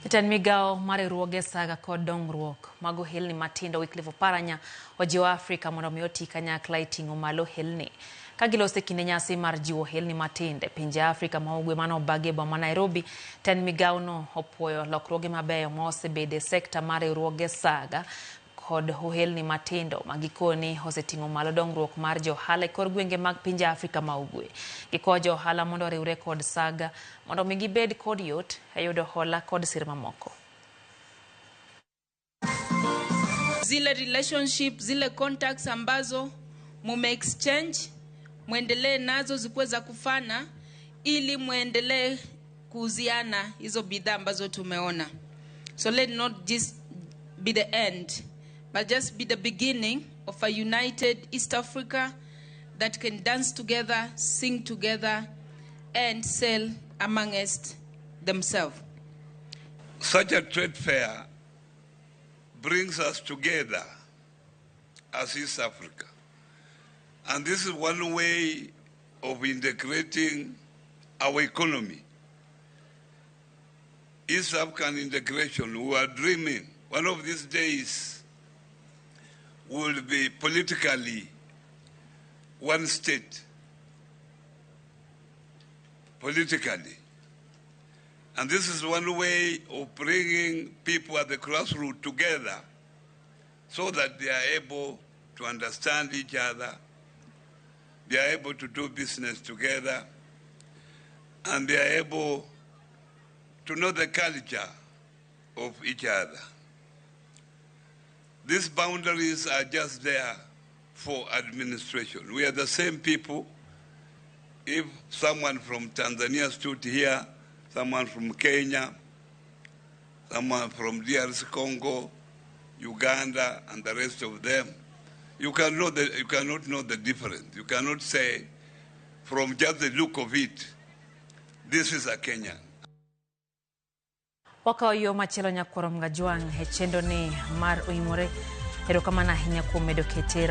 Jatend migawo mar riwruoge saga kod dongruok mag ohelni matindo Wycliffe Oparanya ojiwo Afrika mondo mi oti kanyakla e ting'o malo ohelni. Ka giloso e kinde nyasi mar jiwo ohelni matindo e pinje Afrika ma ugwe mane obagi e boma ma Nairobi, tend migawono opuoyo lokruoge mabeyo ma osebedo e sekta mar riwruoge saga kod ohelni matindo ma gikoni oseting'o malo dongruok mar jo ohala e kor gwenge mag pinje Afrika ma ugwe. Gikwayo jo ohala mondo oriwre kod saga mondo mi gibed kod yot e yudo hola kod sir mamoko. Zile relationship, zile contacts ambazo mume exchange mwendelee nazo zikuwe za kufana, ili mwendelee kuuziana hizo bidhaa ambazo tumeona. So let not just be the end, but just be the beginning of a united East Africa that can dance together, sing together, and sell amongst themselves. Such a trade fair brings us together as East Africa. And this is one way of integrating our economy. East African integration, we are dreaming. One of these days will be politically one state. Politically. And this is one way of bringing people at the grassroots together so that they are able to understand each other, they are able to do business together, and they are able to know the culture of each other. These boundaries are just there for administration. We are the same people. If someone from Tanzania stood here, someone from Kenya, someone from DRC Congo, Uganda, and the rest of them, you cannot know the difference. You cannot say from just the look of it, this is a Kenyan. Wakawo yo machielo nyakwaro Mgajwang' e chenro ni mar oimore. Erokamano ahinya kuom medo kete.